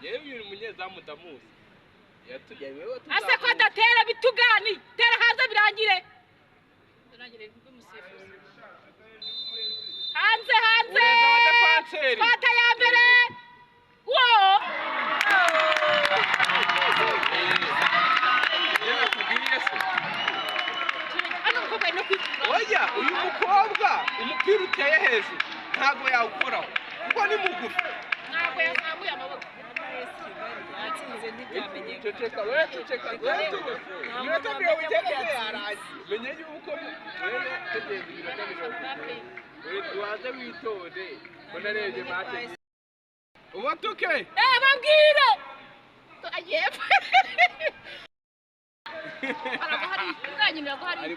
Yewe, uyu munyezamu ndamuzi. Ase ko adatera bitugani, tera hanze birangire. Birangire bw'umusifuzi. Hanze, hanze. Urenze abadefanseri. Twata ya mbere. Wo. Iyo nakubwiye se? Hano umukobwa ari no kwikura. Oya, uyu mukobwa umupira uteye hejuru ntabwo yawukoraho kuko ni mugufi. Ntabwo yazamuye amaboko. Yatsinze ntibyamenyekana. Ceceka we, ceceka we, iminota 90 se yarangiye? Menye yuko rero tegereza iminota 90, ubanze witonde ko narebye match ubatuke. Eh, babwire. Agiye. Aragwa hari, ubwanyu nagwa hari.